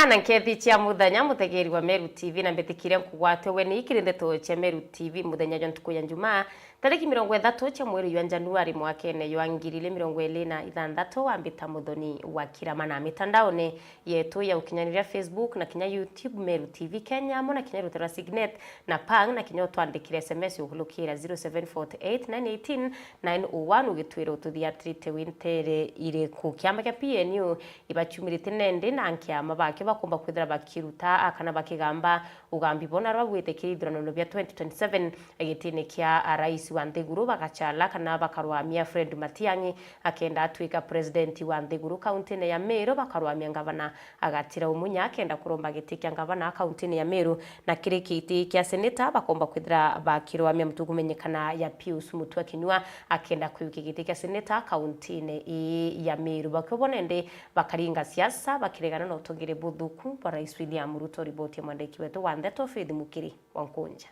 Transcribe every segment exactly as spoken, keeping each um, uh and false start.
Na nkethi cia muthenya, mutegeri wa Meru T V, na mbitikire nkugwate ugeni kiri ndeto cia Meru T V muthenya jwa ntuku ya Njumaa, tariki mirongo ithatu cia mweri jwa Januari mwakene jwa ngiri ili mirongo ili na ithanthatu, wambita Muthoni wa Kirama, na mitandaone yetu ya ukinyaniria, Facebook na kinya YouTube, Meru T V Kenya, amwe na kinya rutere rwa Signet na Pang, na kinya utwandikire S M S uhulukira zero seven forty eight nine eighteen nine oh one, ugitwira ututhiatirite wi ntere iriku. Kiama kia P N U ibaciumiritie nendi na nkiama bakio bakomba kwithira bakiruta kana bakigamba ugambi bona rwa bwite kiri ithuranone bia twenty twenty-seven gitine kia rais wa nthiguru, bagachala kana bakarwamia Fred Matiang'i akenda atwika president wa nthiguru kauntine ya Meru, bakarwamia ngavana Gatira Umunya akenda kuromba giti kia ngavana kauntine ya Meru, na kiri giti kia seneta bakomba kwithira bakirwamia mutu kumenyekana ya Pius Mutua Kinyua akenda kuyukia giti kia seneta kauntine ii ya Meru. Bakio bo nendi bakaringa siasa bakiregana na utongere buthuku bwa Rais William Ruto. Riboti ya mwandiki wetu wa ndeto Faith Mukiri wa Nkunja.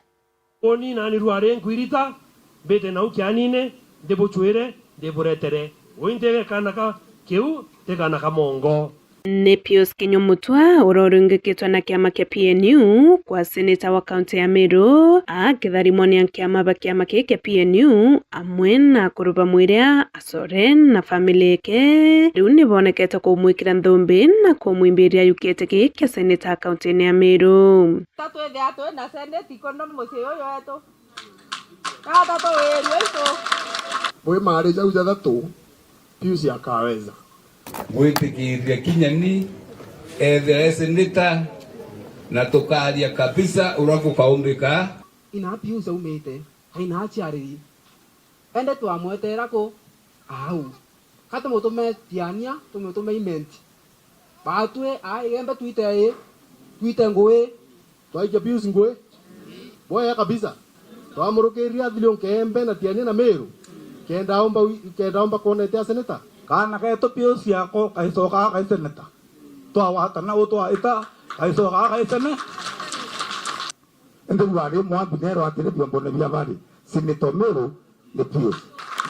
Uni nani rwari nkwirita, mbite nau kianine, ndibucwire, ndiburetere. Ui ntige kana ka kiu, nti kana ka mongo. Ni Pius Kinyua Mutua uria uringikitwe na kiama kia P N U kwa seneta wa kaunti ya Meru, akitharimwa ni ankiama ba kiama kii kia P N U, amwe na akuru bamwe iria Soren na family yake riu nibonekete kumwikira nthumbi na kumwimbiria yukite giki kia seneta kauntine ya Meru. Ta twithia twi na seneti kuno mucii uyu wetu. Tata tuwirue itu. Mwi mari jau jathatu, Pius akaweza. Gwitikiria kinya ni ethira e seneta na tukaria kabisa uria gukaumbika. Ina Pius aumite, aina aciariri. Ende twamwetera ku? Au. Ka tumutume Tiania, tumutume Imenti. Batwi, aa, igembe twite ii, twite ngui. Twaikia Pius ngui? Bwega kabisa. Twamurukiriria athiri unkeembe na Tiania na Meru. Kenda omba wi-, kenda omba kwona ite a seneta. Kaana ketu Pius yako kaicokaa kai seneta. Twawatana utwaita, kaicokaa kai sene. Indi rwari Mwanthi neerwa atiri biombone bia bari, Sinito Meru ni Pius.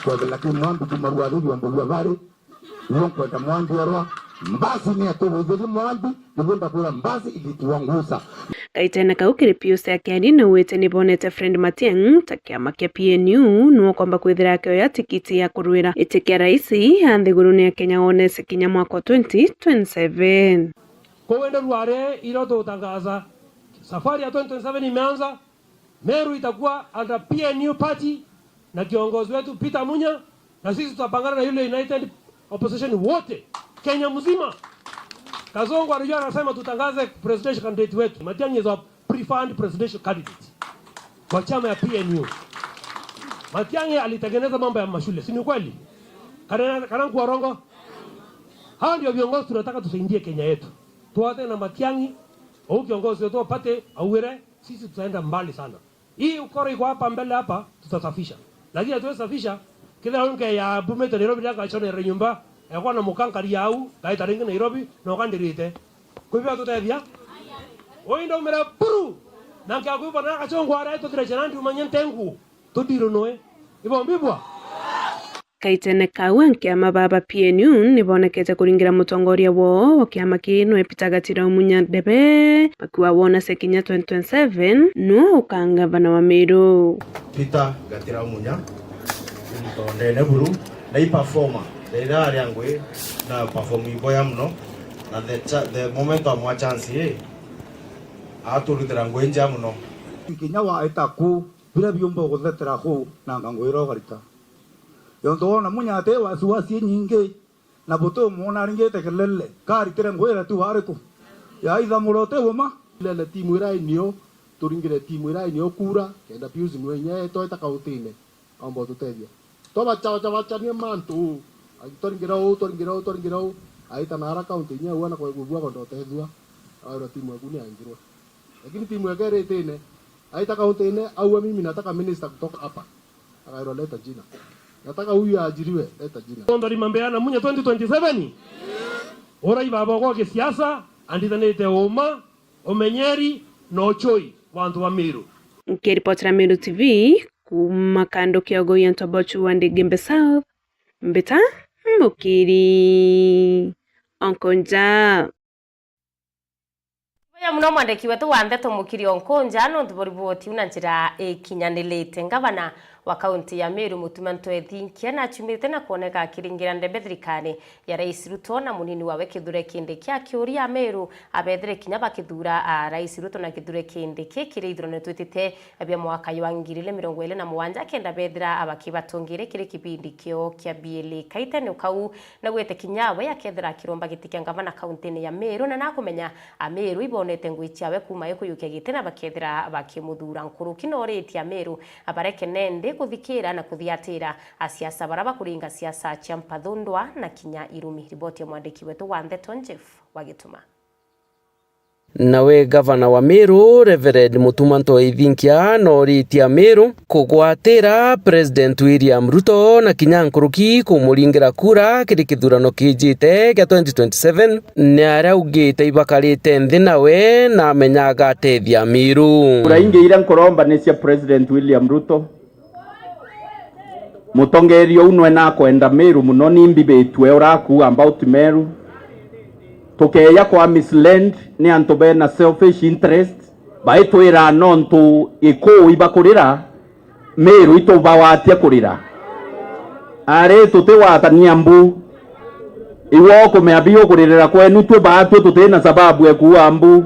Kwethela ki Mwanthi kuma rwari biombo bia bari, iwe nkwenda Mwanthi erwa, mbasi ni ati withiri Mwanthi, nibu ndakwira mbasi ilitiwa ngusa. Gaitene kau kiri Pius akiaria ni wite ni bonete Fred Matiang'i ta kiama kia P N U niwe ukomba kwithira akioya tikiti ya kurwira giti kia rais a nthigurune ya Kenya wonese kinya mwaka wa twenty twenty-seven. Kwa uende rware ilo tutangaza, safari ya twenty twenty-seven imeanza. Meru itakuwa under P N U party na kiongozi wetu Peter Munya, na sisi tutapangana na yule United Opposition wote Kenya mzima. Kazongo alijua anasema tutangaze presidential candidate wetu. Matiang'i is our preferred presidential candidate kwa chama ya P N U. Matiang'i alitengeneza mambo ya mashule, si ni kweli? Kana, kana nkuwa urongo? Hao ndio viongozi tunataka tusaidie Kenya yetu. Tuate na Matiang'i, au kiongozi wetu apate auire, sisi tutaenda mbali sana. Hii ukora iko hapa mbele hapa, tutasafisha. Lakini hatuwezi safisha, kethira unke ya bumite Nairobi, ndaka chonere nyumba, ekwa na mukankari yau, ngaita ringi Nairobi, na ukandirite. Kwibia tutethia? Oi ndaumire puru! Na nkia kwibwa na kachongo ara tuthire chana ndi umanye ntengu. Tudiru noe. Ibo mbibwa? Kaitene kau, ankiama baba P N U nibonekete kuringira mutongoria woo wa kiama kii nwe Peter Gatira Umunya ndebe, bakiwa wona se kinya twenty twenty-seven nwe ukaa ngavana wa Meru. Peter Gatira Umunya, ni mutondene buru, na i performer. Riria aria ngui, na perform iboya muno, na the cha-, the moment amwa chance ii, aturutira ngui nja muno. Kinya waita ku, biria biumba guthetera ku, na ngangwira ugarika. Yontu wona Munya ati wasiwasi inyingi, na buti umwona aringite kelele, karitire ngwira tu wariku? Ya ithamura uti uma? Lele timu ira inio, turingire timu ira inio kura, kenda Pius nwe inya etweta kautine, aomba ututethia. Twabachaocabachania mantu, twaringira uu, twaringira uu, twaringira uu, aita na ara kaunti inya uu, ana kwegua bua kwenda utethua, awerwa timu eku ni aingirwa. Lakini timu eke iri itine, aita kaunti ine, aua mimi nataka minister kutoka hapa. Akairwa leta jina. Nataka huyu aajiriwe, leta jina. Tonthori mambeana Munya twenty twenty-seven. Urai baba ogwa gisiasa, andithanite uma, umenyeri, na uchui wa antu ba Meru. Nkiripotera Meru T V, kuma Kandu Kiogo ya Ntobochu wa Ndigembe South, Mbita Mukiri. Onkonja. Ya muno mwandiki wetu wa ndeto Mukiri Onkonja, nontu bwa riboti iu na njira ikinyanirite. Ngavana wa kaunti ya Meru, Mutuma Ntwethinkia, nachumite na kwoneka akiringira ndebe thirikari ya Rais Ruto na munini wawe Kithure Kindiki, akiuria Ameru abethire kinya bakithuura, a, Rais Ruto na Kithure Kindiki kiri ithurano twitite bia mwaka jwa ngiri igiri mirongo iri na mugwanja, kenda bethira abakibatungire kiri kibindi kio kia biili. Kaitene kau, na gwite kinya we akethira akiromba giti kia ngavana kauntine ya Meru, na nakumenya Ameru ibonete ngui ciawe kuuma ikuyukia giti na bakethira bakimuthuura. Nkuruki noritie Ameru abareke nende kuthikira na kuthiatira asiasa bara bakuringa siasa cia mpathundwa na kinya irumi. Riboti ya mwandiki wetu wa ndeto Jeff Wagituma. Nawe gavana wa Meru, Reverend Mutuma Ntwethinkia, noritie Ameru kugwatira President William Ruto na kinya nkuruki kumuringira kura kiri kithurano kijite kia twenty twenty-seven, ni aria augite ibakarite nthi nawe na amenya agatethia Ameru. Kura ingi iria nkuromba ni cia President William Ruto. Mutongeria uu nwe nakwenda Meru muno, ni mbibitue urakua about Meru. Tukeeja kwa mislead ni antu bena selfish interest, baitwira nontu ikuu ibakurira, Meru itubawatia kurira. Ari tutiwatania mbu. Iwe ukumea bi ukuririra kwenu, twi baatwi tutina sababu ya kuua mbu.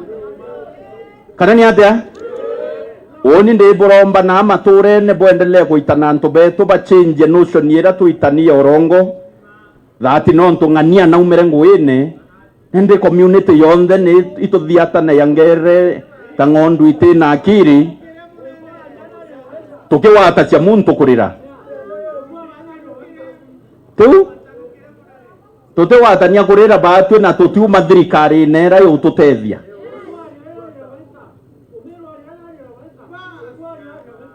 Kana ni atia? Uuni ndiburomba na maturene bwendelee kuitana antu betu, bachenjie notion iria tuitania urongo, that nontu ng'ania naumire nguine, indi community yonthe ni ituthiatane ya ngere ta ng'ondu itina akiri, tukiwatacia muntu kurira. Tiu? Tutiwatania kurira baatwi na tutiuma thirikarine iria yututethia.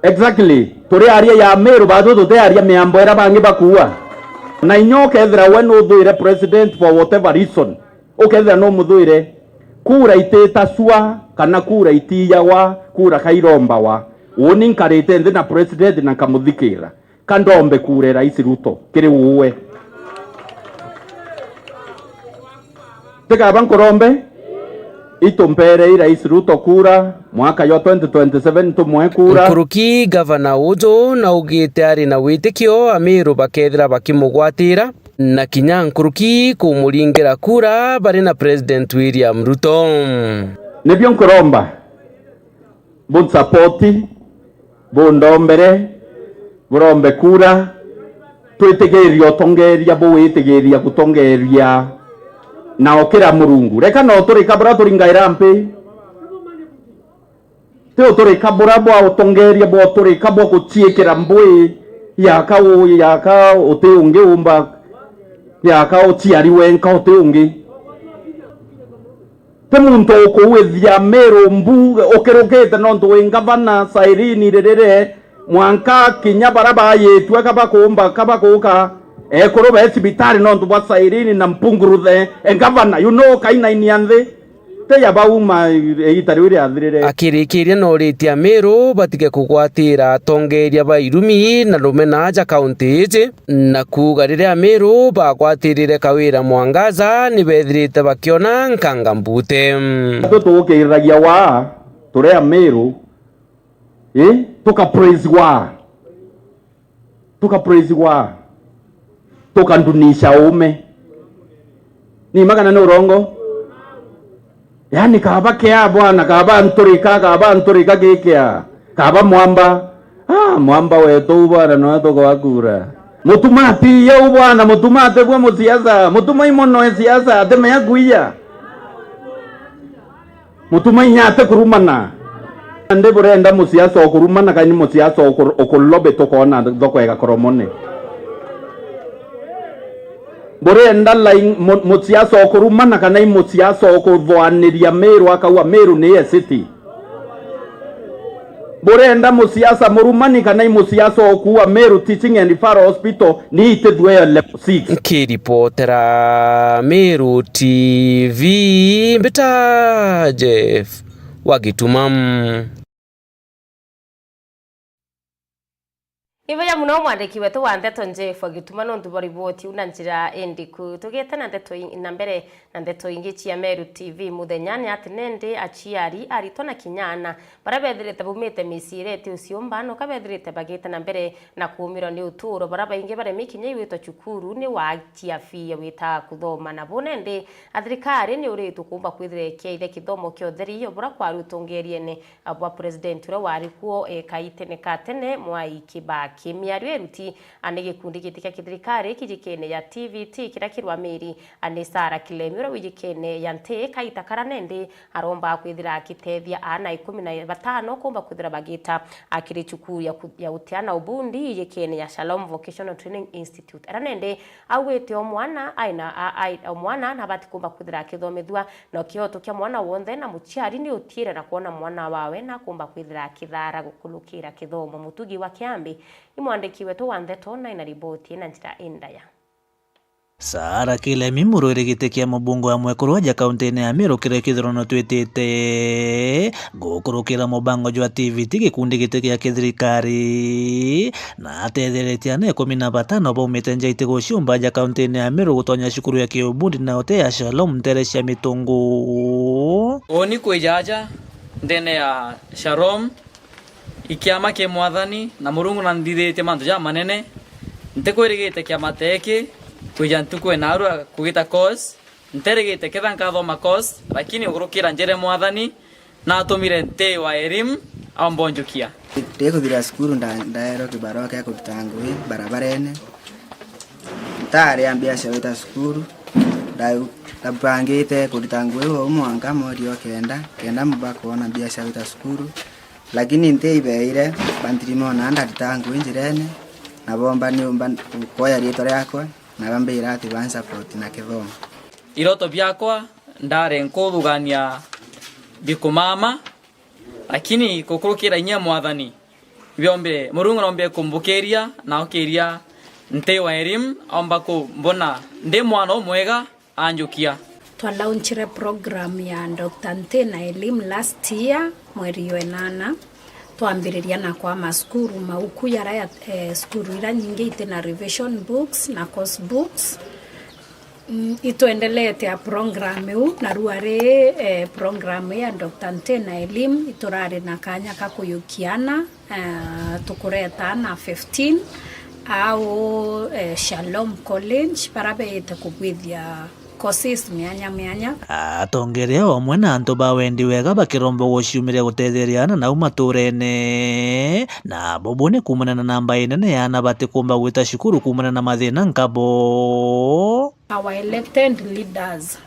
Exactly. Turi aria ya Meru, baatwi tutiaria miambo iria bangi bakuua. Na inya ukethira we nuthuire president for whatever reason, ukethira numuthuire, kura ititasua kana kura itiyagwa, kura kairombawa. Uuni nkarite nthi na president na nkamuthikira. Ka ndombe kura ya Rais Ruto kiri uwe? Tikaba nkurombe? Itumperei Rais Ruto kura, mwaka jwa twenty twenty-seven tumwe kura. Nkuruki gavana uju naugite ari na witikio Ameru bakethira bakimugwatira, na kinya nkuruki kumuringira kura bari na President William Ruto. Nibio nkuromba. Bunsapoti, bundombere, burombe kura, twitigirie utongeria buwitigiria gutongeria na ukira Murungu. Reka no turika bura turingaira mpi. Ti uturika bura bwa utongeria bwa uturika bwa guciikira mbui yaka u-, yaka uti ungi umba yaka uciari wenka uti ungi. Ti muntu ukuwithia Meru mbu ukirukite nontu wi ngavana Irene Ririre, mwanka kinya bara bayitue ka bakumba ka bakuka ekuru be cibitari nontu bwa Irene na mpunguruthe e ngavana, you know, kainainia nthi. Ti ya bauma igita riu riathirire. Akirikiria noritie Ameru batige kugwatira atongeria ba irumi na rumena ja kaunti iji. Na kuuga riria Ameru bagwatirire Kawira Mwangaza, ni bethirite bakiona nkanga mbute. Tugukiriragia waa, turi Ameru, i, tuka praise waa. Tuka praise waa. Tukandunisha uume. Ni magana ni urongo? Yaani, kaba kea bwana, kaba nturika, kaba nturika gikia, kaba mwamba. Ah, mwamba wetu bwana, no tugwakura. Mutumati yeu bwana, mutumati bwa musiasa, mutumai mono e siasa, atemea kuiya. Mutumai nya ate kurumana. Ndi burenda musiasa o kurumana, kana ni musiasa o kur-, o kulobe tukona thoko ega koromone. Burenda lai mu-, musiasa o kurumana kana i musiasa o kuthoaniria Meru, akauga Meru ni e city? Burenda musiasa murumani kana i musiasa o kuua Meru Teaching and Referral Hospital ni itithue level six? Nkiripotera Meru T V, mbita Jeff wa Gituma. Ibeya muno mwandiki wetu wa ndeto Jeff Gituma nontu bwa riboti iu na njira indiku. Tugiite na ndeto i-, na mbere na ndeto ingi cia Meru T V muthenya ni ati nende aciari, aritwa na kinya aana baria bethirite baumite micii iria iti uciumba, noka bethirite bagiite na mbere na kuumirwa ni utuuro. Baria baingi baremi kinya igwitwa cukuru ni watia fee ya gwita kuthoma, na bo nende a thirikari ni uritwe kuumba kwithira ikiaithia kithomo kia utheri o buria kwari utongeriene bwa president uria wari kuo, e, kaitene ka tene, Mwai Kibaki. Miario iruti, a, ni gikundi giti kia kithirikari kijikene ya T V T kiria kirwamiri, a, ni Sarah Kilemi uria wijikene ya nti kaita kara nende aromba kwithira akitethia aana ikumi na batano kumba kwithira bagita, a, kiri cukuru ya ku-, ya utiana ubundi ijikene ya Shalom Vocational Training Institute. Ara nende augite o mwana aina, a, ai-, o mwana nabati kumba kwithira akithomithua na kioto kia mwana wonthe, na muciari ni utiire na kwona mwana wawe na kumba kwithira akithara gukurukira kithomo. Mutugi wa Kiambi ni mwandiki wetu wa ndeto na ina riboti ina njira indaya. Sarah Kilemi, murwiri giti kia mubunge wa mwekuru aja kauntine ya Meru, kiria kithurano twitite gukurukira mubango jwa T V T, gikundi giti gia kithirikari, na atetheretie aana ikumi na batano baumite nja iti guciumba aja kauntine ya Meru gutonya cukuru ya kiubundi na uti ya Shalom ntere cia Mitungu. Uuni kwija aja ndene ya Shalom, ikiama ki Mwathani, na Murungu nanthithitie mantu jamanene. Ntikwirigite kiama ta giki kwija ntuku ya naarua kugita course. Nterigite ketha nkathoma course, lakini ukurukira njire Mwathani, natumire nti wa elimu, aumba unjukia. Ndikuthira cukuru nda-, ndaerwa kibarua kia kuruta ngui barabarene. Ntaari a mbia cia gwita cukuru, nda-, ndabangite kuruta ngui uu mwanka mweri o kenda, kenda mba kwona mbia cia gwita cukuru. Lakini nti ibeire, bantirimo na ndarita ngui njirene, na bomba niumba kwoya riitwa riakwa, na bambira ati bansupport na kithomo. Iroto biakwa ndari nkuthugania bikumama, lakini gukurukira inya Mwathani, biombire, Murungu noombire kumbukiria na ukiria nti wa elimu, aumba kumbona ndi mwana umwega, anjukia. Twalaunchire program ya Doctor Ntina Elimu last year, mweri wa inana. Twambiriria na kwa masukuru mauku yaria, eh, cukuru iria nyingi iti na revision books na course books. Mm, itwendelete a program iu, na rua ri, eh, program ya Doctor Ntina Elimu iturari na kanya ka kuyukia aana, eh, tukureta aana fifteen au, eh, Shalom College, bara beite kubwithia courses mianya mianya. Atongeria o amwe na antu ba wendi wega bakiromba guciumiria gutetheria aana nau maturene, na bubu ni kuumana na namba inene ya aana batikumba gwita cukuru kuumana na mathina nkabo. Our elected leaders,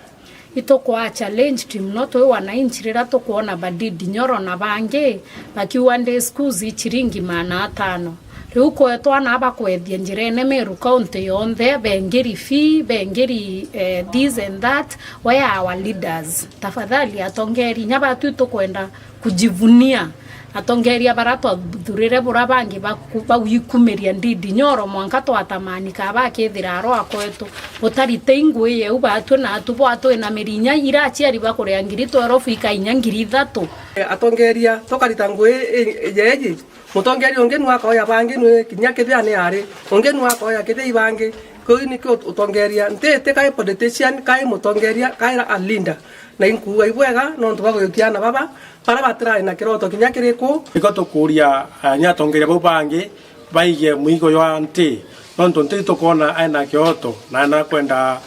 itukwaa challenged mono twi wananchi riria tukwona Badidi Nyoro na bangi bakiuga ndi schools i chiringi maana atano. Riu kwetwa na bakwethia njirene Meru County yonthe, bengiri fee, bengiri, eh, this and that. Where are our leaders? Tafadhali, atongeri, inya batwi tukwenda kujivunia atongeria bara twathurire bura bangi baku-, bagwikumiria Ndindi Nyoro, mwanka twatamani ka bakithira arwa kwetu. Butarite ingui yeu batwi natu bwatwinamiria inya ira aciari bakuria ngiri twelve ikainya ngiri ithatu. Atongeria tukarita ngui i-, yeji. Mutongeria ungi nu akoya bangi nu kinya kithia ni ari. Ungi nu akoya kithia ibangi. Kuu nikio ut-, utongeria. Nti ti kai politician, kai mutongeria, kai a leader. Na inkuuga ibwega nontu bwa gujukia aana baba, bara batirari na kiroto kinya kiriku. Niko tukuuria, eh, ni atongeria bau bangi baige mwigo jwa nti, nontu nti tukwona aina kioto na aina kwenda,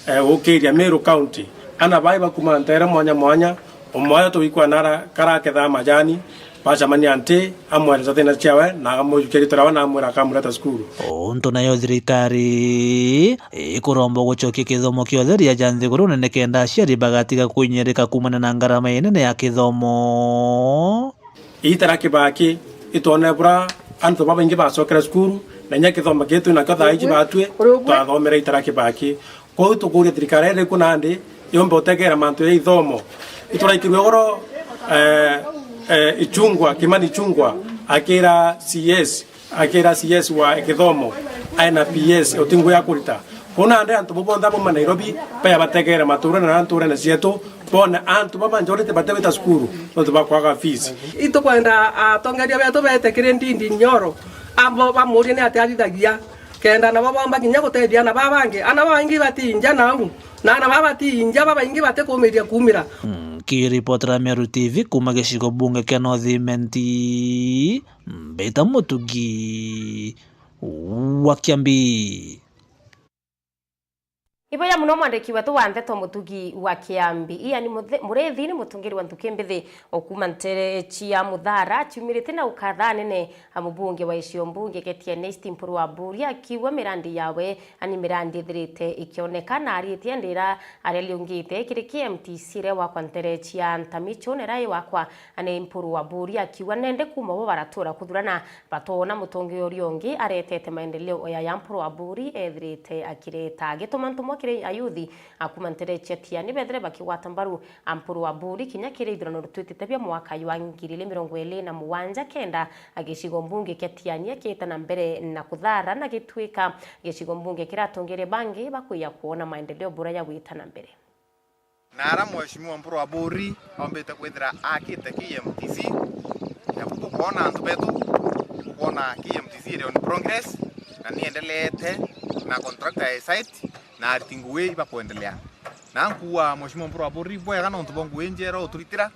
eh, gukiria Meru County. Aana bai bakuma ntere mwanya mwanya, umwe wao tuikwa nara karaketha majani, bacemania nti, amwereza thina ciawe, na amujukia riitwa riawe, na amwira akamureta cukuru. Untu nayo thirikari ikuromba gucokia kithomo kia utheria ja nthigurune nikenda aciari bagatiga kuinyirika kuumana na ngarama inene ya kithomo. Iita ria Kibaki, itwonere bura antu babaingi bacokere cukuru, na inya kithomo kii twi nakio thaa iji batwi twathomere iita ria Kibaki. Kwou tukuuria thirikari iria iriku nandi yumbe utegera mantu ja ithomo. Ituraikirwe ugoro, eh, eh, Ichungwa, Kimani Ichungwa, akira C S, akira C S wa kithomo, aina P S, uti ngui ya kurita. Kwou nandi antu bau bonthe bauma Nairobi, baya bategere maturene na nturene cietu, bone antu baba majority batigwita cukuru, nontu bwa kwaga fees. Itukwenda atongeria betu bete kiri Ndindi Nyoro, Abo bamurie ni atia athithagia, kenda nabo boomba kinya gutethia ana baa bangi. Ana babaingi batiinja nau, na ana baa batiinja, babaingi batikumiria kuumira. Mm, kiripotera Meru T V kuuma gicigo bunge kia North Imenti, Mbita Mutugi wa Kiambi. Iboya muno mwandiki wetu wa ndeto Mutugi wa Kiambi. Ian Muthe-, Murithi ni mutungiri wa nthuki mbithi o kuuma ntere cia Muthara, aciumirite na ukatha anene a mubunge wa icio mbunge Getian East Mpuru Aburi, akiuga mirandi yawe ani mirandi ithirite ikioneka, na aritie ndira aria liungite kiri K M T C ria wakwa ntere cia Ntamicho, nera i wakwa ani Mpuru Aburi, akiuga nende kuuma bo baratura kuthurana batoona mutongeria uria ungi aretete maendeleo oya ya Mpuru Aburi ethirite akireta. Agituma ntumwa kiri ayuthi a kuuma ntere cia Tiani bethire bakigwata mbaru a Mpuru Aburi kinya kiri ithurano rutwitite bia mwaka jwa ngiri ili mirongo ili na mugwanja kenda a gicigo mbunge kia Tiani akiita na mbere na kuthara na gitwika gicigo mbunge kiratongeria bangi bakwija kwona maendeleo bura jagwita na mbere. Na ara Mheshimiwa Mpuru Aburi ombite kwithira akite K M T C, nabu tukwona antu betu, tukwona K M T C iri on progress, na ni endeleete na contractor ya site, na ariti ngugi ibakwendelea. Na nkuuga Mheshimiwa Mpuru Aburi bwega nontu bwa ngugi njera uturitira.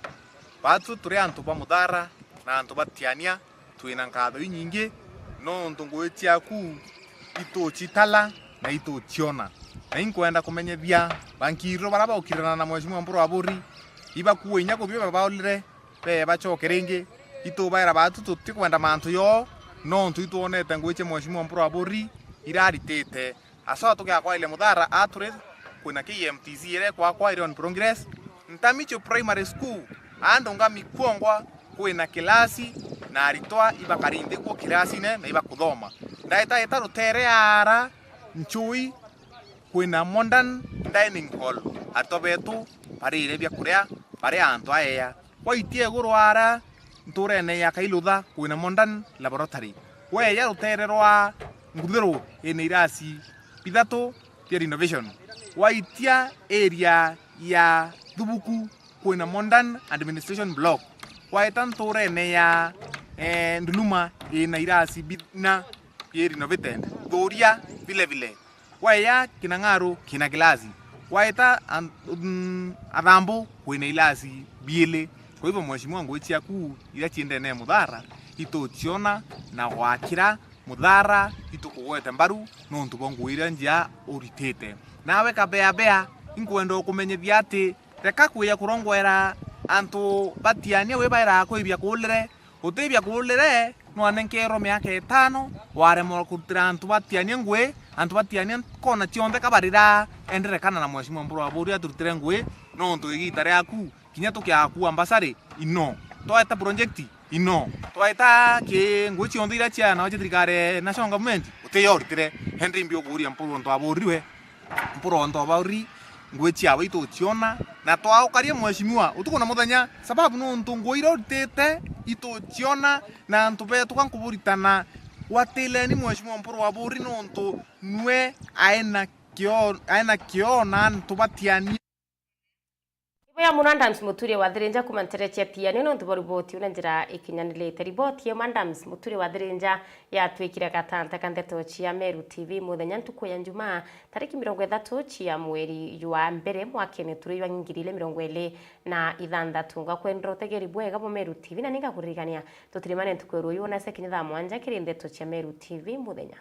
Batu turi antu ba Muthara na antu ba Tiania, twina nkatho inyingi, nontu ngugi ciaku itucitala na ituciona. Na inkwenda kumenyethia bankiriro bara baukirana na Mheshimiwa Mpuru Aburi, ibakuue inya kuthie babaulire, bee bacoke ringi. Itubaira batu tutikwenda mantu yoo, nontu itwonete ngugi cia Mheshimiwa Mpuru Aburi iraritite. Asoa tugiakwaire Muthara aturi, kwina K M T C iria ikwakwa iri on progress. Ntamicho Primary School, andungami kwongwa, kwina kirasi na aritwa ibakari nthi kuo kirasine na ibakuthoma. Ndaitaita rutere ara Nchui, kwina modern dining hall, aritwa betu barire biakuria bari antu aea. Waitia iguru ara nturene ya Kailutha kwina modern laboratory. Weya rutere rwa Nguthiru ina irasi bithatu bia renovation. Waitia area ya Thubuku kwina modern administration block. Waeta nturene ya, eh, Nduluma ina irasi bina bia renovated. Thuria vile vile. Waeya Kinang'aru kina kilasi. Waeta an-, mm, Athambu kwina ilasi biili. Kwa hivyo, mheshimiwa, ngugi ciaku iria ciendene Muthara ituciona na gwakira Muthara itukugwete mbaru nontu bwa ngugi iria njia uritite. Nawe Kabeabea, inkwenda ukumenyithia ati reka kwija kurongwera antu batiania wi baira kwibia kuulire. Utibia kuulire, nwanenkeerwe miaka itano, waremwa kurutira antu batiania ngui, antu batiania kona cionthe kabarira, enderekana na mheshimiwa Mburu Aburi aturutire ngui, nontu igiita riaku, kinya tukiaga kuua mbasari, ino. Twaeta project, ino. Twaeta ki ngui cionthe iria cia nawe cia thirikari, national government, utiyo uritire, hendi mbi ukuuria Mburu ontu aburirwe. Mpuru ontu abauri, ngui ciawe ituciona, na twaukaria mheshimiwa utuku na muthenya, sababu nontu ngui iria uritite ituciona, na antu betu ka nkuburitana, gwatileni mheshimiwa Mpuru Aburi nontu nwe aena kio, aena kio na antu batiania. Iboya muno Adams Muturi wa Thirinja kuma ntere cia Tiania nontu bwa riboti una njira ikinyanirite. Riboti ya Adams Muturi wa Thirinja yatwikire gatanta ka ndeto cia Meru T V muthenya ntuku ya Njumaa, tariki mirongo ithatu cia mweri jwa mbere mwakene turi jwa ngiri ili mirongo ili na ithanthatu. Ngakwendera utegeri bwega bwa Meru T V na ningakuririkania tutirimane ntuku ya ruyu na sekinya thaa mwanja kiri ndeto cia Meru T V muthenya.